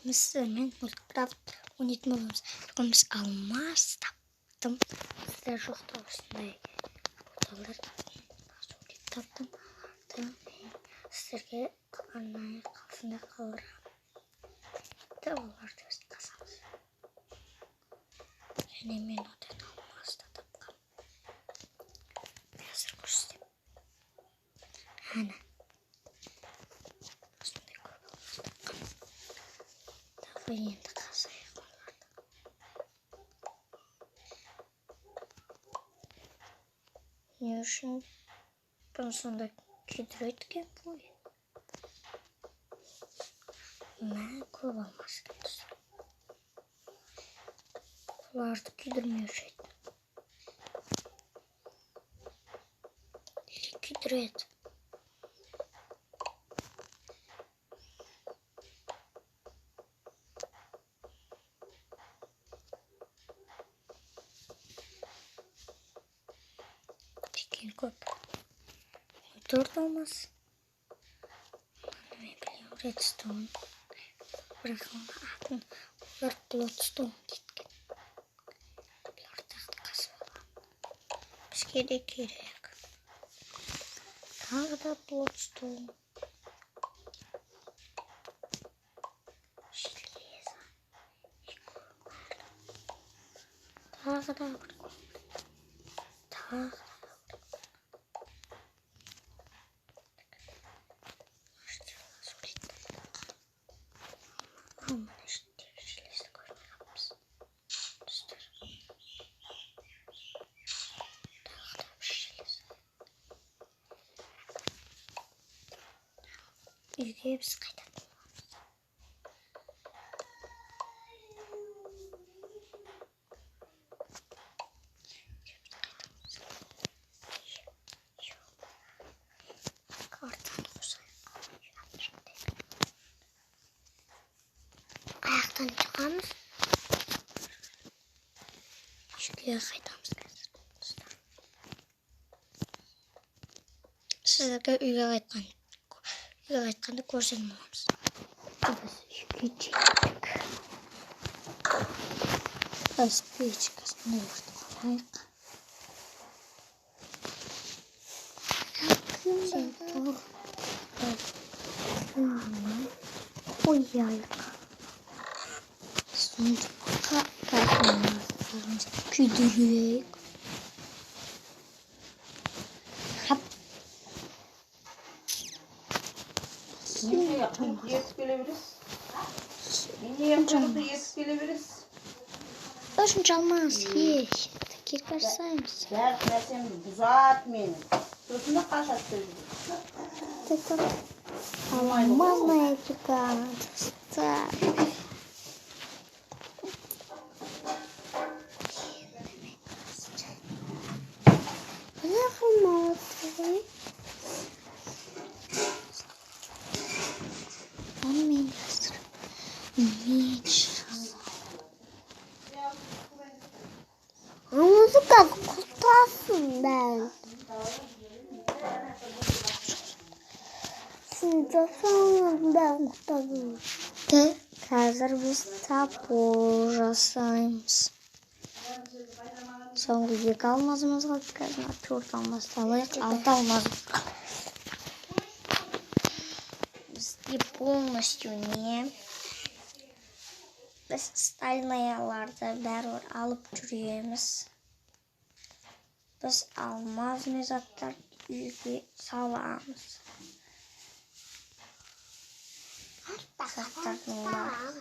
Біз сіздермен Мультикрафт ойнайтын боламыз. Бүгін біз алмаз таптым. Сіздер жоқта осындай порталдар сурет таптым. Мен сіздерге арнайы қасында қалдырамын. Оларды біз қазамыз. Және мен одан алмаз да тапқанмын. Қазір көрсетемін. Әне. Осындай көп алмаз тапқанмын. Давай енді қазайық оларды. Не үшін бұны сонда күйдіреді екен бұл? Мә, көп алмаз екен достар. Бұларды күйдірмеуші еді. Или күйдіреді. Деген көп. 4 алмаз. Мен білемін, редстоун. Бірақ оның атын олар блодстоун дейді екен. Бұларды қазып аламын. Бізге де керек. Тағы да блодстоун. Железо. Тағы да бір көмір. Тағы да. Үйге біз қайтатын боламыз. Картаны қосайық. Аяқтан шығамыз. Үйге қайтамыз қазір. Сіздерге үйге қайтқан қайтқанды көрсететін боламыз. Біз үйге жеттік. Біз печкасын өртіп алайық. Қояйық. Сундукқа алмаздарымызды күйдірейік. Ертіп келе бересіз. Мен құйрықты ертіп келе бересіз. Үшінші алмаз, ей, кирка жасаймыз. Барлық нәрсемді бұзады мені. Сосын да қашады сөзді. Алмазная кирка, достар. Мына қалмады. Мен қазір меч жасаймын. Музыка құртасың бәрін. Сен жасаңыз бәрін құртасың. Қазір біз топор жасаймыз. Соңғы 2 алмазымыз қалды. Қазір 4 алмазды алайық. 6 алмаз. Бізге полностью не. Біз стальныяларды бәрібір алып жүреміз. Біз алмазный заттарды үйге саламыз. Заттардың бәрі.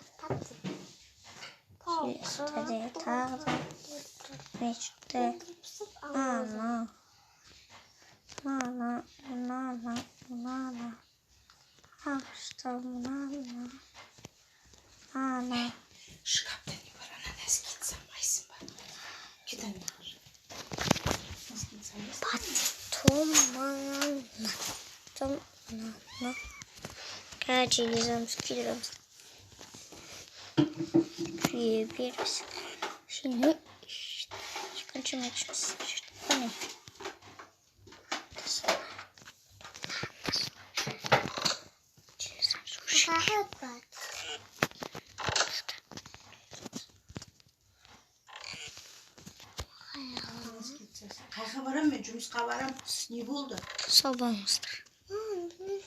Келесіде тағы да мешті. Мына, мына, мына, мына. Ағаштар мына, мына, мына. Шкафта не бар, ана носки салмайсың ба? Кет ана. Носки салмайсың. Потом мына. Потом мына. Қазір железомыз күйдіреміз. Күйе береміз. Şimdi екінші мечіміз. Міне. Рахат бар. Қайқа барамын мен? Жұмысқа барамын. Не болды? Сау болыңыздар.